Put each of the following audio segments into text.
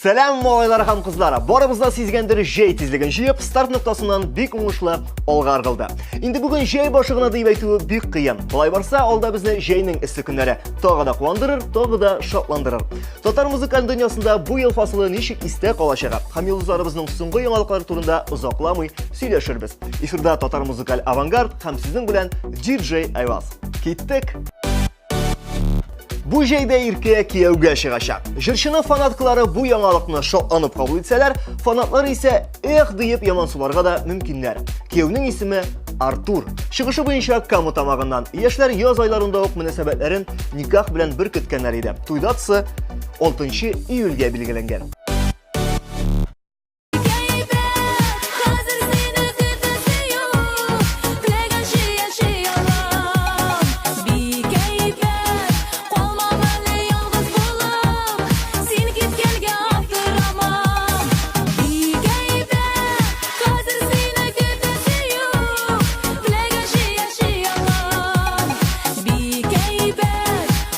Сәлам, малайлар һәм кызлар! Барыбыз да сизгәндер, җәй тизлеген җыеп, старт ноктасыннан бик уңышлы алга ыргылды. Инде бүген җәй башы гына дип әйтүе бик кыен. Болай барса, алда безне җәйнең эссе көннәре тагы да куандырыр, тагы да шатландырыр. Татар музыкаль дөньясында бу ел фасылы ничек истә калачагы һәм йолдызларыбызның соңгы яңалыклары турында озакламый сөйләшербез. Эфирда татар музыкаль авангард һәм сезнең белән DJ Айваз. Киттек! Бу җәйдә Иркә кияүгә чыгачак. Җырчының фанаткалары бу яңалыкны шатланып кабул итсәләр, фанатлар исә эх диеп ямансуларга да мөмкиннәр. Кияүнең исеме Артур. Чыгышы буенча Кама тамагыннан. Яшьләр яз айларында ук мөнәсәбәтләрен никах белән беркеткәннәр иде. Туй датасы 6 июльгә билгеләнгән.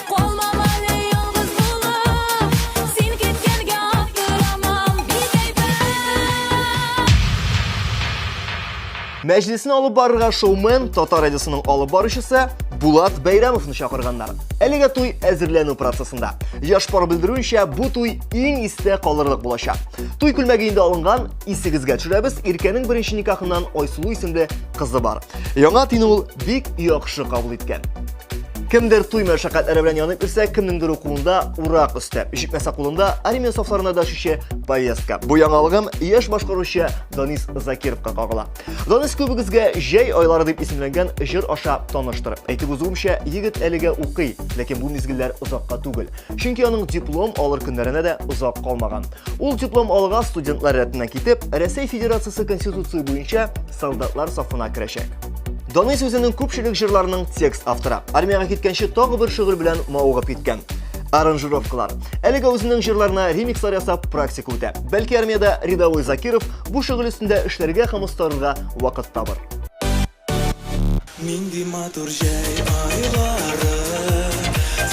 Калмам әле ялгыз булып, Син киткәнгә аптырамам, бик әйбәт. Мәҗлесне алып барырга шоумен, Татар радиосының алып баручысы Булат Бәйрәмовны чакырганнар. Әлегә туй әзерләнү процессында. Яшь пар белдерүенчә, бу туй иң истә калырлык булачак. Туй күлмәге инде алынган, исегезгә төшерәбез, Иркәнең беренче никахыннан Айсылу исемле кызы бар. Яңа тине ул бик яхшы кабул иткән. Кемдер туй мәшәкатьләре белән янып йөрсә, кемнеңдер укуында урак өсте. Җитмәсә кулында армия сафларына дәшүче повестка. Бу яңалыгым яшь башкаручы Данис Закировка кагыла. Данис күбегезгә Җәй айлары дип исемләнгән җыр аша таныштыр. Әйтеп узуымча, егет әлегә укый, ләкин бу мизгелләр озакка түгел. Чөнки аның диплом алыр көннәренә дә озак калмаган. Ул диплом алуга студентлар рәтеннән китеп, Рәсәй Федерациясе Конституция буенча солдатлар сафына керәчәк. Данис үзенең күпчелек җырларының текст авторы. Армиягә киткәнче тагы бер шөгыль белән мавыгып киткән. Аранжировкалар. Әлегә үзенең җырларына ремикслар ясап практика үтә. Бәлки армиядә рядовой Закиров бу шөгыль өстендә эшләргә һәм остарырга вакыт табыр. Нинди матур җәй айлары,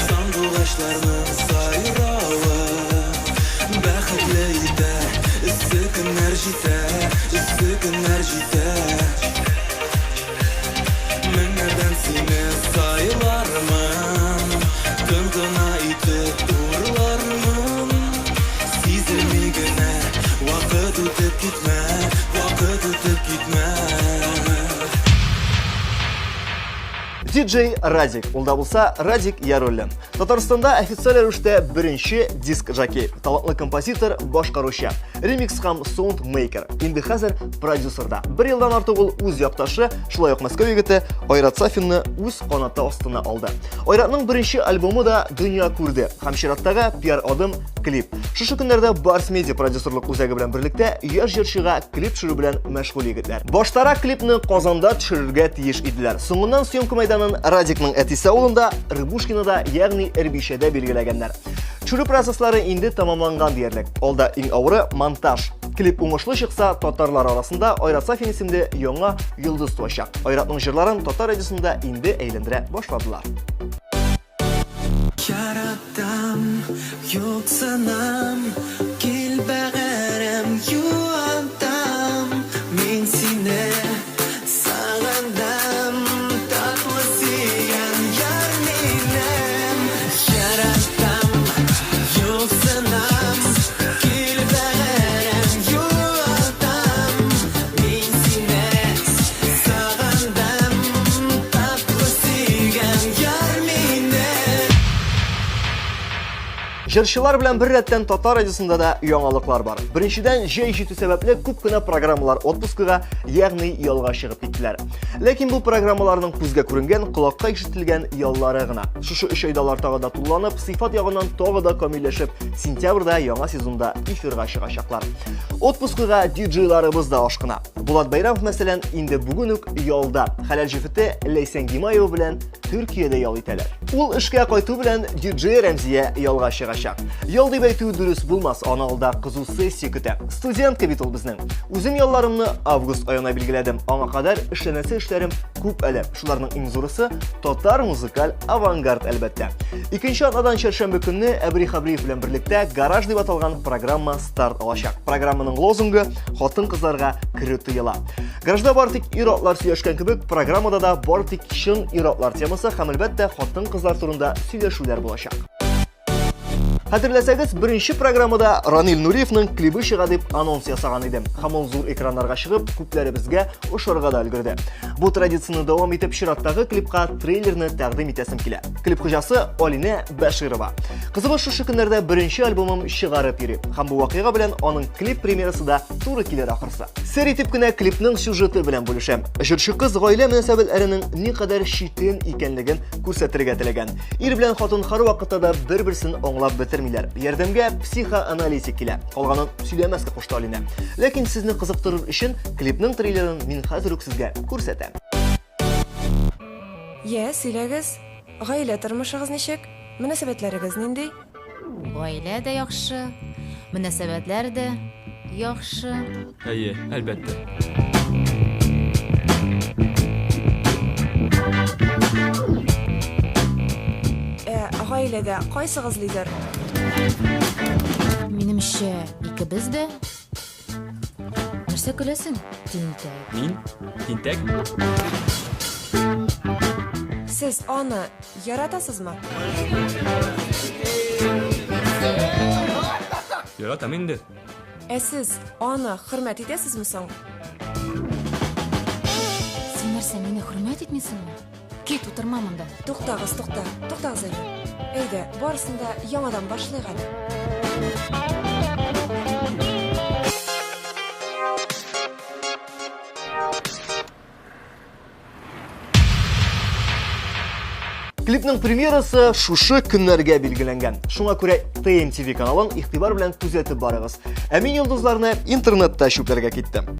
Сандугачларның сайравы Бәхетле итә, эссе көннәр җитә, Эссе көннәр җитә. Меңнәрдән сине сайлармын, Тын гына итеп урлармын. Сизелми генә вакыт үтеп китмә, Вакыт үтеп китмә. Диджей Радик, ул да булса Радик Яруллин. Татарстанда официаль рәвештә беренче диск-жокей, талантлы композитор, башкаручы, ремикс һәм саундмейкер. Инде хәзер продюсер да. Бер елдан артык ул үз якташы, шулай ук Мәскәү егете Айрат Сафинны үз канаты астына алды. Айратның беренче альбомы да дөнья күрде һәм чираттагы пиар адым клип. Шушы көннәрдә Барс Медиа продюсерлык үзәге белән берлектә яшь җырчыга клип төшерү белән мәшгуль егетләр. Баштарак клипны Казанда төшерергә тиеш иделәр. Соңыннан съемка мәйданын Радикның әтисе авылында, Рыбушкинода, ягъни Эрбишәдә билгеләгәннәр. Төшерү процесслары инде тәмамланган диярлек. Алда иң авыры монтаж. Клип уңышлы чыкса, татарлар арасында Айрат Сафин исемле яңа йолдыз туачак. Айратның җырларын татар радиосында инде әйләндерә башладылар. Яратам, юксынам, кил бәгырем, юантам. Мин сине сагындым, татлы сөйгән яр минем. Яратам, юксынам, кил бәгырем, юантам. Мин сине сагындым, татлы сөйгән яр минем. Җырчылар белән бер рәттән татар радиосында да яңалыклар бар. Беренчедән, җәй җитү сәбәпле күп кенә программалар отпускыга, ягъни ялга чыгып киттеләр. Ләкин бу программаларның күзгә күренгән, колакка ишетелгән яллары гына. Шушы өч айда алар тагы да тулыланып, сыйфат ягыннан тагы да камилләшеп, сентябрьдә яңа сезонда эфирга чыгачаклар. Отпускыга диджейларыбыз да ашкына. Булат Бәйрәмов, мәсәлән, инде бүген үк ялда. Хәләл җефете Ләйсән Гимаева белән Төркиядә ял итәләр. Ул эшкә кайту белән диджей Рәмзия ялга чыгачак. Ял дип әйтү дөрес булмас, аны алда кызу сессия көтә. Студентка бит ул безнең. Үзем ялларымны август аена билгеләдем. Аңа кадәр эшләнәсе эшләрем күп әле. Шуларның иң зурысы татар музыкаль авангард, әлбәттә. Икенче атнадан чәршәмбе көнне Әбри Хабриев белән берлектә Гараж дип аталган программа старт алачак. Программаның лозунгы хатын-кызларга керү тыела. Гаражда бары тик ир-атлар сөйләшкән кебек, программада да бары тик чын ир-атлар темасы һәм әлбәттә хатын-кызлар турында сөйләшүләр булачак. Хәтерләсәгез, беренче программада Ранил Нуриевның клибы чыга дип анонс ясаган идем. Һәм ул зур экраннарга чыгып, күпләребезгә ошарга да өлгерде. Бу традицияне дәвам итеп, чираттагы клипка трейлерны тәкъдим итәсем килә. Клип хуҗасы Алинә Бәширова. Кызыбыз шушы көннәрдә беренче альбомын чыгарып йөри. Һәм бу вакыйга белән аның клип премьерасы да туры килер ахрысы. Сер итеп кенә клипның сюжеты белән бүлешәм. Җырчы кыз гаилә мөнәсәбәтләренең никадәр читен икәнлеген күрсәтергә теләгән. Ир белән хатын һәрвакытта да бер-берсен аңлап бетермиләр. Ярдәмгә психоаналитик килә. Калганын сөйләмәскә кушты Алинә. Ләкин сезне кызыктырыр өчен клипның трейлерын мин хәзер үк сезгә күрсәтәм. Йә, сөйләгез, гаилә тормышыгыз ничек? Мөнәсәбәтләрегез нинди? Гаилә дә яхшы, мөнәсәбәтләр дә яхшы. Әйе, әлбәттә. Ә гаиләдә кайсыгыз лидер? Минемчә, икебез дә. Нәрсә көләсең, тинтәк? Мин? Тинтәк? Сез аны яратасызмы? Яратам инде. Ә сез аны хөрмәт итәсезме соң? Син нәрсә, мине хөрмәт итмисеңме? Кит, утырма монда. Туктагыз, тукта, туктагыз әле. Әйдә, барысын да яңадан башлыйк әле. Клипның премьерасы шушы көннәргә билгеләнгән. Шуңа күрә TMTV каналын игътибар белән күзәтеп барыгыз. Ә мин йолдызларны интернетта чүпләргә киттем.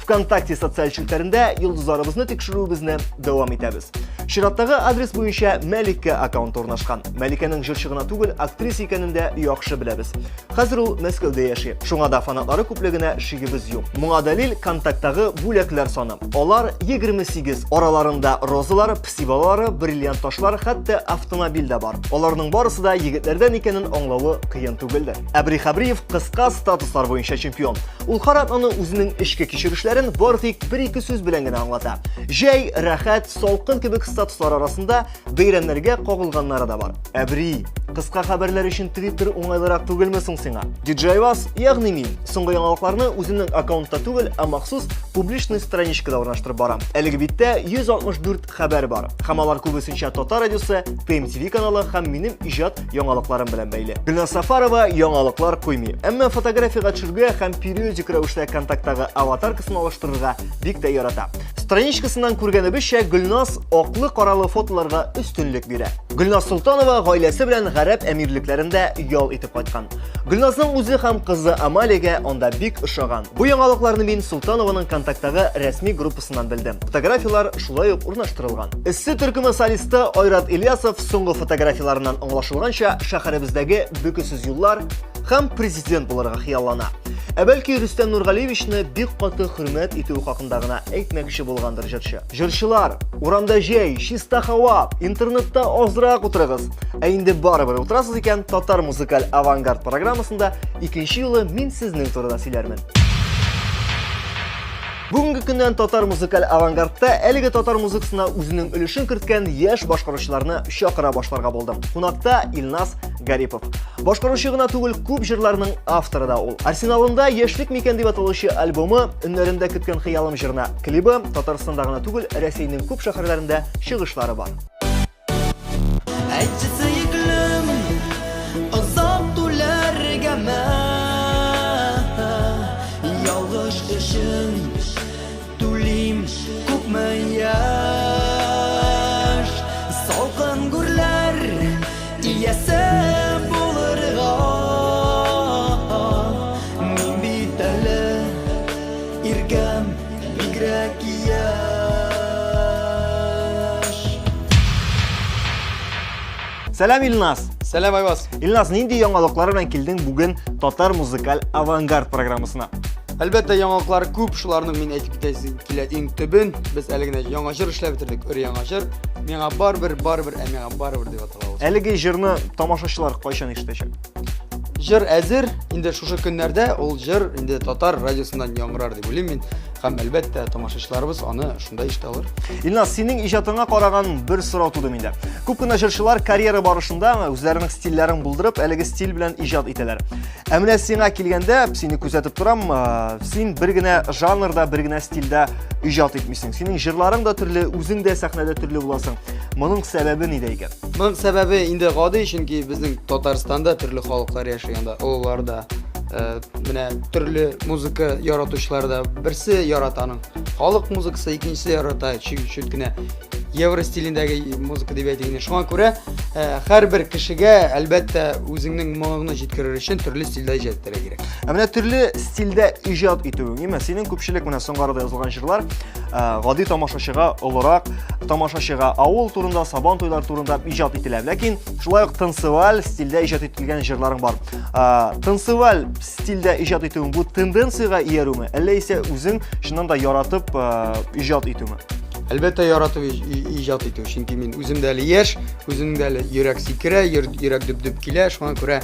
ВКонтакте социаль челтәрендә йолдызларыбызны тикшерүебезне дәвам итәбез. Чираттагы адрес буенча Мәликә аккаунты урнашкан. Мәликәнең җырчы гына түгел, актриса икәнен дә яхшы беләбез. Хәзер ул Мәскәүдә яши. Шуңа да фанатлары күплегенә шигебез юк. Моңа дәлил контакттагы бүләкләр саны. Алар 28. Араларында розалар, песи балалары, бриллиант ташлар, хәтта автомобиль дә бар. Аларның барысы да егетләрдән икәнен аңлавы кыен түгелдер. Әбри Хәбриев кыска статуслар буенча чемпион. Ул һәр атнаны үзенең эчке кичерешләрен бары тик бер-ике сүз белән генә аңлата. Җәй, рәхәт, салкын кебек статуслар арасында бәйрәмнәргә кагылганнары да бар. Әбри, кыска хәбәрләр өчен Twitter уңайлырак түгелме соң сиңа? DJ Вас, ягъни мин, соңгы яңалыкларны үземнең аккаунтта түгел, ә махсус публичный страничкада урнаштырып барам. Әлеге биттә 164 хәбәр бар. Һәм алар күбесенчә Татар радиосы, ТМТВ каналы һәм минем иҗат яңалыкларым белән бәйле. Гөлназ Сафарова яңалыклар куймый. Әмма фотографиягә төшергә һәм периодик рәвештә контакттагы аватаркасын алыштырырга бик тә ярата. Страничкасыннан күргәнебезчә, Гөлназ аклы-каралы фотоларга өстенлек бирә. Гөлназ Солтанова гаиләсе белән Гарәп Әмирлекләрендә ял итеп кайткан. Гөлназның үзе һәм кызы Амалиягә анда бик ошаган. Бу яңалыкларны мин Солтанованың контакттагы рәсми группасыннан белдем. Фотографияләр шулай ук урнаштырылган. Эссе төркеме солисты Айрат Ильясов соңгы фотографияләреннән аңлашылганча, шәһәребездәге бөкесез юллар һәм президент булырга хыяллана. Ә бәлки Рөстәм Нургалиевичны бик каты хөрмәт итүе хакында гына әйтмәкче булгандыр җырчы. Җырчылар, урамда җәй, чиста һава, интернетта азрак утырыгыз. Ә инде барыбер утырасыз икән, Татар музыкаль авангард программасында икенче юлы мин сезнең турыда сөйләрмен. Бүгенге көннән Татар музыкаль авангардта әлеге татар музыкасына үзенең өлешен керткән яшь башкаручыларны чакыра башларга булдым. Кунакта Илназ Гарипов. Башкаручы гына түгел, күп җырларның авторы да ул. Арсеналында Яшьлек микән дип аталучы альбомы, Өннәремдә көткән хыялым җырына клибы, Татарстанда гына түгел, Рәсәйнең күп шәһәрләрендә чыгышлары бар. Әйтче сөеклем, озак түләргәме? Ялгыш өчен түлим күпме яшь. Салкын гүрләр иясе булырга. Мин бит әле иркәм, бигрәк яшь. Сәлам, Илназ! Сәлам, Айваз! Илназ, нинди яңалыклар белән килдең бүген Татар музыкаль авангард программасына? Әлбәттә, яңалыклар күп, шуларның мин әйтеп китәсе килә иң төбен. Без әле генә яңа җыр эшләп бетердек, өр яңа җыр. Миңа барыбер, барыбер, ә миңа барыбер дип атала ул. Әлеге җырны тамашачылар кайчан ишетәчәк? Җыр әзер, инде шушы көннәрдә ул җыр инде татар радиосыннан яңгырар дип уйлыйм мин. Һәм әлбәттә, тамашачыларыбыз аны шунда ишетә алыр. Илназ, синең иҗатыңа караган бер сорау туды миндә. Күп кенә җырчылар карьера барышында үзләренең стильләрен булдырып, әлеге стиль белән иҗат итәләр. Ә менә сиңа килгәндә, сине күзәтеп торам, син бер генә жанрда, бер генә стильдә иҗат итмисең. Синең җырларың да төрле, үзең дә сәхнәдә төрле буласың. Моның сәбәбе нидә икән? Моның сәбәбе инде гади, чөнки безнең Татарстанда төрле халыклар яши, анда олылар да, менә төрле музыка яратучылар да. Берсе ярата аның халык музыкасы, икенчесе ярата чуть-чуть кенә евро стилендәге музыка дип әйтик инде. Шуңа күрә һәрбер кешегә, әлбәттә, үзеңнең моңыңны җиткерер өчен төрле стильдә иҗат итәргә кирәк. Ә менә төрле стильдә иҗат итүең, ниме? Синең күпчелек менә соңгы арада язылган җырлар гади тамашачыга, олырак тамашачыга авыл турында, сабан туйлар турында иҗат ителә. Ләкин шулай ук танцеваль стильдә иҗат ителгән җырларың бар. Танцеваль стильдә иҗат итүең бу тенденциягә иярүме, әллә исә үзең чыннан да яратып иҗат итүме? Әлбәттә, яратып иҗат итү, чөнки мин үзем дә әле яшь, үземнең дә әле йөрәк сикерә, йөрәк дөп-дөп килә, шуңа күрә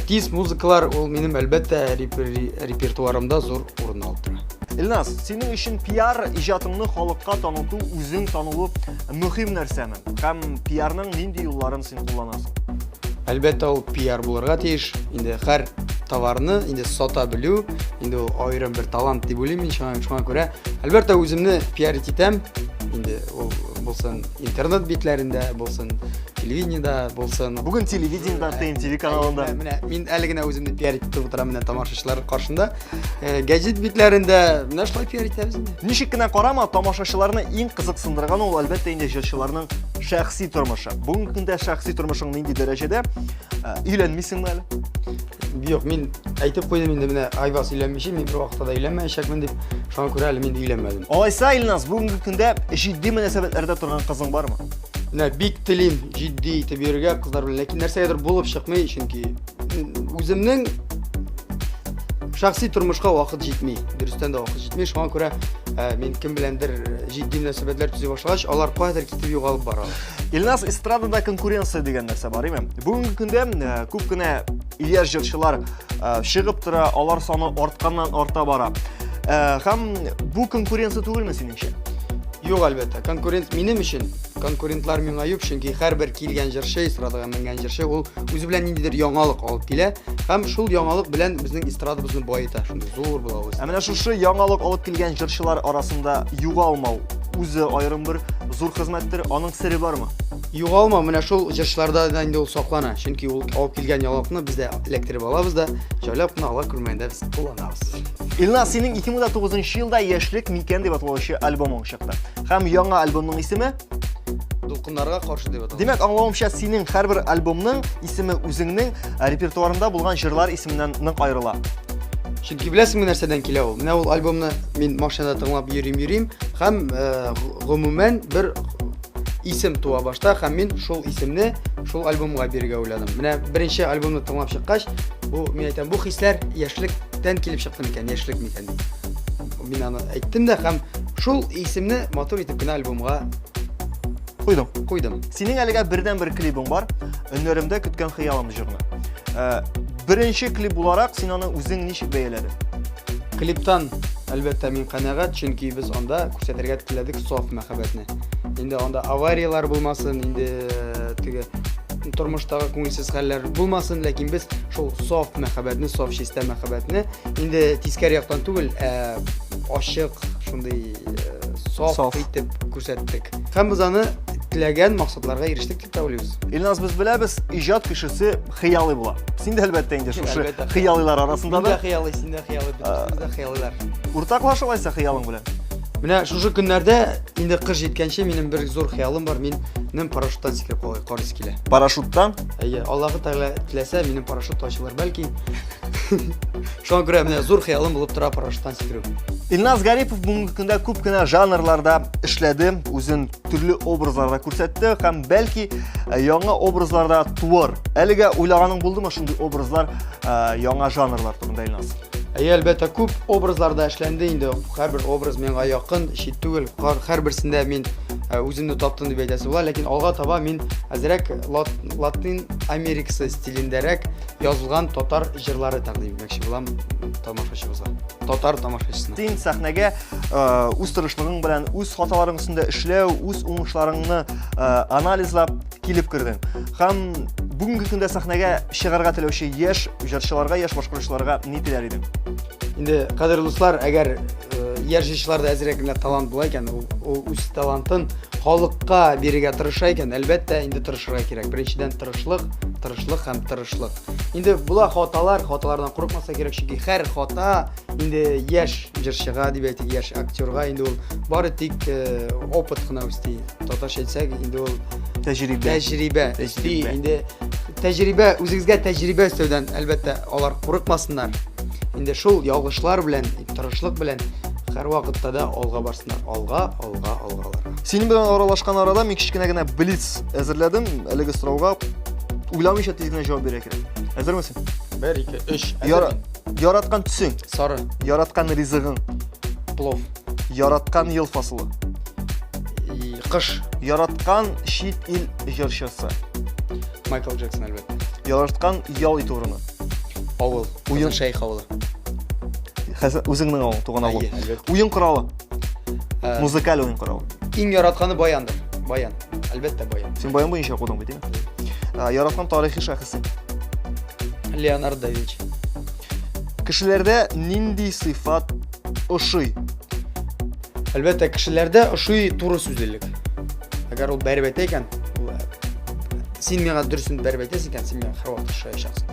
тиз музыкалар ул минем әлбәттә репертуарымда зур урын алып тора. Илназ, синең өчен пиар иҗатыңны халыкка таныту, үзең танылу мөһим нәрсәме? Һәм пиарның нинди юлларын син кулланасың? Әлбәттә, ул пиар булырга тиеш. Инде һәр товарны инде сата белү, инде ул аерым бер талант дип уйлыйм мин, шуңа күрә, әлбәттә, үземне пиарить итәм. Инде ул булсын интернет битләрендә, булсын телевидениедә, булсын. Бүген телевидениедә, ТНТВ каналында. Менә мин әле генә үземне пиарить итеп утырам менә тамашачылар каршында. Гәҗит битләрендә менә шулай пиар итәбез инде. Ничек кенә карама, тамашачыларны иң кызыксындырган ул, әлбәттә, инде җырчыларның шәхси тормышы. Бүгенге көндә шәхси тормышың нинди дәрәҗәдә? Өйләнмисеңме әле? Юк, мин әйтеп куйдым инде, менә Айваз өйләнмичә, мин бер вакытта да өйләнмәячәкмен дип. Шуңа күрә әле мин өйләнмәдем. Алайса, Илназ, бүгенге көндә җитди мөнәсәбәтләрдә торган кызың бармы? Менә бик телим җитди итеп йөрергә кызлар белән, ләкин нәрсәгәдер булып чыкмый, чөнки үземнең шәхси тормышка вакыт җитми. Дөрестән дә вакыт җитми. Шуңа күрә мин кем беләндер җитди мөнәсәбәтләр төзи башлагач, алар каядыр китеп югалып баралар. Илназ, эстрадада конкуренция дигән нәрсә бар, име? Бүгенге көндә күп кенә яшь җырчылар чыгып тора, алар саны артканнан арта бара. Һәм бу конкуренция түгелме синеңчә? Юк, әлбәттә. Конкурент минем өчен конкурентлар миңа юк, чөнки һәрбер килгән җырчы, эстрадага менгән җырчы, ул үзе белән ниндидер яңалык алып килә һәм шул яңалык белән безнең эстрадабызны баета. Шундый зур була ул. Ә менә шушы яңалык алып килгән җырчылар арасында югалмау үзе аерым бер зур хезмәттер. Аның сере бармы? Югалмау менә шул җырчыларда да инде ул саклана. Чөнки ул алып килгән яңалыкны без дә эләктереп алабыз да, җайлап кына алар күрмәгәндә без кулланабыз. Илназ, синең 2009 елда Яшьлек микән дип аталучы альбомың чыкты. Һәм яңа альбомның исеме Дулкыннарга каршы дип атала. Димәк, аңлавымча, синең һәрбер альбомның исеме үзеңнең репертуарында булган җырлар исеменнән нык аерыла. Чөнки беләсеңме нәрсәдән килә ул? Менә ул альбомны мин машинада тыңлап йөрим-йөрим һәм гомумән бер исем туа башта һәм мин шул исемне шул альбомга бирергә уйладым. Менә беренче альбомны тыңлап чыккач, бу мин әйтәм, бу хисләр яшьлектән килеп чыкты микән, яшьлек микән дип. Мин аны әйттем дә һәм шул исемне матур итеп кенә альбомга куйдым. Куйдым. Синең әлегә бердән-бер клибың бар. Өннәремдә көткән хыялым җырны. Беренче клип буларак син аны үзең ничек бәяләдең? Клиптан, әлбәттә, мин канәгать, чөнки без анда күрсәтергә теләдек саф мәхәббәтне. Инде анда аварияләр булмасын, инде теге тормыштагы күңелсез хәлләр булмасын, ләкин без шул саф мәхәббәтне, саф чистә мәхәббәтне инде тискәре яктан түгел, ә ачык, шундый саф итеп күрсәттек. Һәм без аны теләгән максатларга ирештек дип тә уйлыйбыз. Илназ, без беләбез, иҗат кешесе хыялый була. Син дә әлбәттә инде шушы хыялыйлар арасында да. Мин дә хыялый, син дә хыялый, бөтенебез дә хыялыйлар. Уртаклаш алайса хыялың белән. Менә шушы көннәрдә инде кыш җиткәнче минем бер зур хыялым бар. Минем парашюттан сикереп карыйсы килә. Парашюттан? Әйе, Аллаһы Тәгалә теләсә, минем парашют ачылыр бәлки. Шуңа күрә менә зур хыялым булып тора парашюттан сикерү. Илназ Гарипов бүгенге көндә күп кенә жанрларда эшләде, үзен төрле образларда күрсәтте һәм бәлки э, яңа образларда туар. Әлегә уйлаганың булдымы шундый образлар, э, яңа жанрлар турында Илназ? Әйе, әлбәттә, күп образларда эшләнде инде. Һәрбер образ миңа якын, чит түгел. Һәрберсендә мин э, үземне таптым дип әйтәсе була, ләкин алга таба мин әзрәк Латин Америкасы стилендәрәк язылган татар җырлары тәкъдим итмәкче булам тамашачыбызга. Татар тамашачысына. Син сәхнәгә э, үз тырышлыгың белән, үз хаталарың өстендә эшләү, үз уңышларыңны э, анализлап килеп кердең. Һәм бүгенге көндә сәхнәгә чыгарга теләүче яшь җырчыларга, яшь башкаручыларга ни теләр идең? Инде, кадерле дуслар, әгәр э, яшь җырчыларда әзрәк генә талант була икән, ул, ул үз талантын халыкка бирергә тырыша икән, әлбәттә, инде тырышырга кирәк. Беренчедән тырышлык, тырышлык һәм тырышлык. Инде була хаталар, хаталардан курыкмаса кирәк, чөнки һәр хата инде яшь җырчыга дип әйтик, яшь актерга инде ул бары тик э, опыт кына үсти. Татарча әйтсәк, инде ул тәҗрибә. Тәҗрибә. Өсти. Инде тәҗрибә, үзегезгә тәҗрибә өстәүдән, әлбәттә, алар курыкмасыннар. Инде шул ялгышлар белән, тырышлык белән һәрвакытта да алга барсыннар. Алга, алга, алга аларга. Синең белән аралашкан арада мин кечкенә генә блиц әзерләдем. Әлеге сорауга уйламыйча тиз генә җавап бирергә кирәк. Әзермесең? 1 2 3. Яра, яраткан төсең? Сары. Яраткан ризыгың? Плов. Яраткан ел фасылы? Кыш. Яраткан чит ил җырчысы? Майкл Джексон, әлбәттә. Яраткан ял итү урыны? Авыл. Уен шәйх авылы. Хәзер үзеңнең авыл, туган авыл. Уен коралы. Э, Музыкаль уен коралы. Иң яратканы баяндыр. Баян. Әлбәттә, баян. Син баян буенча укыдың бит, әйме? Э, яраткан тарихи шәхесе. Леонардо да Винчи. Кешеләрдә нинди сыйфат ошый? Әлбәттә, кешеләрдә ошый туры сүзлелек. Әгәр ул бәреп әйтә икән, ул, э, син миңа дөресен бәреп әйтәсең икән, син миңа һәрвакыт ошаячаксың.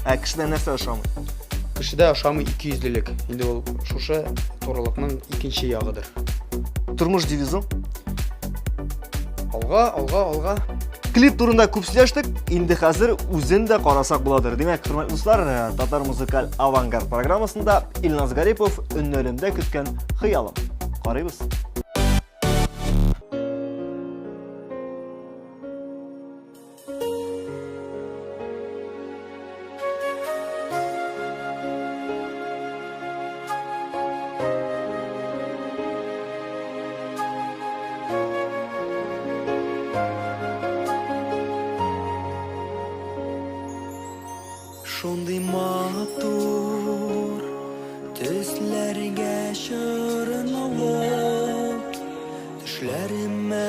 Ә кешедә нәрсә ошамый? Кешедә ошамый икейөзлелек. Инде ул шушы турылыкның икенче ягыдыр. Тормыш девизы? Алга, алга, алга. Клип турында күп сөйләштек, инде хәзер үзен дә карасак буладыр. Димәк, хөрмәтле дуслар, э, Татар музыкаль авангард программасында Илназ Гарипов Өннәремдә көткән хыялым. Карыйбыз. Шундый матур төсләргә чорналып Төшләремә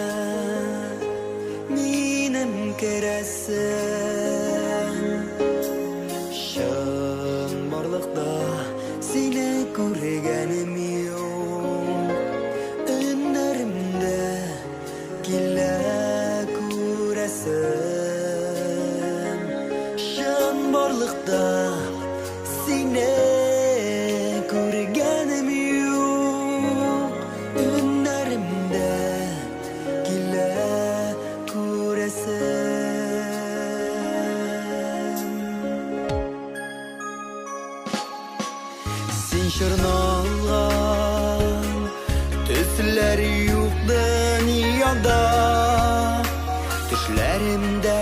минем керәсең. Чынбарлыкта сине күргәнем юк. Өннәремдә килә күрәсем. Чынбарлыкта сине күргәнем юк. Өннәремдә килә күрәсем. Син чорналган төсләр юк дөньяда, төшләремдә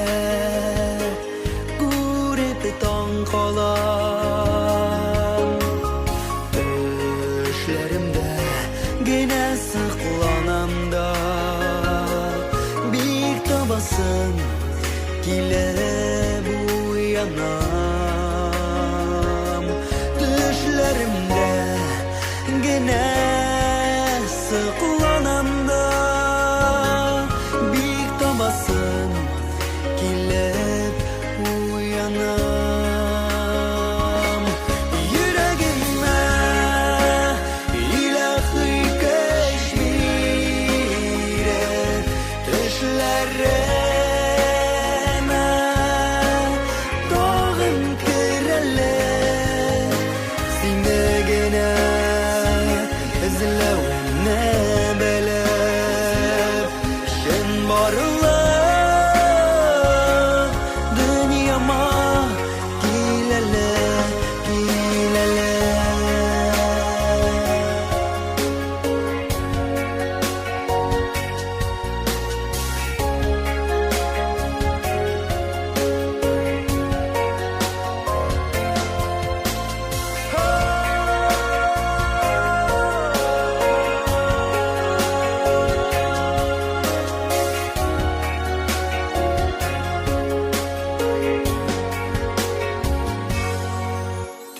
күреп таң калам. Төшләремдә генә сыкланам да, бик табасым килеп уянам. Төшләремдә генә сыкланам да, бик табасым килеп уянам. Йөрәгемә илаһи көч биреп, төшләремә тагын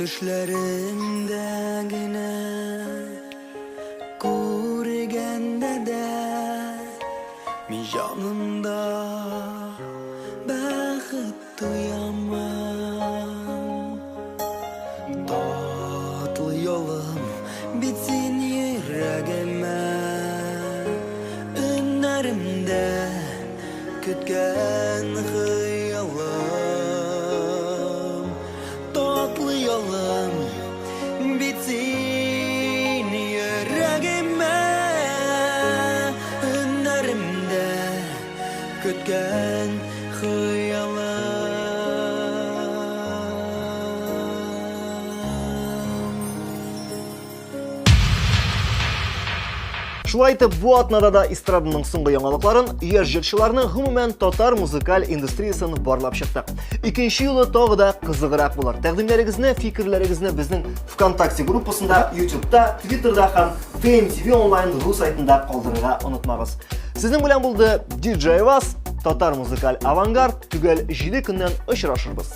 Төшләремдә генә күргәндә дә мин җанымда бәхет тоямын. Татлы ялым бит син йөрәгемә, өннәремдә көткән хыялым. Татлы ялым бит син йөрәгемә, өннәремдә көткән хыялым. Шулай итеп, бу атнада да эстраданың соңгы яңалыкларын, яшь җырчыларны, гомумән татар музыкаль индустриясен барлап чыктык. Икенче юлы тагы да кызыграк булыр. Тәкъдимнәрегезне, фикерләрегезне безнең ВКонтакте группасында, YouTube'та, Twitter'да һәм TMTV онлайн ру сайтында калдырырга онытмагыз. Сезнең белән булды DJ Вас, татар музыкаль авангард, төгәл 7 көннән очрашырбыз.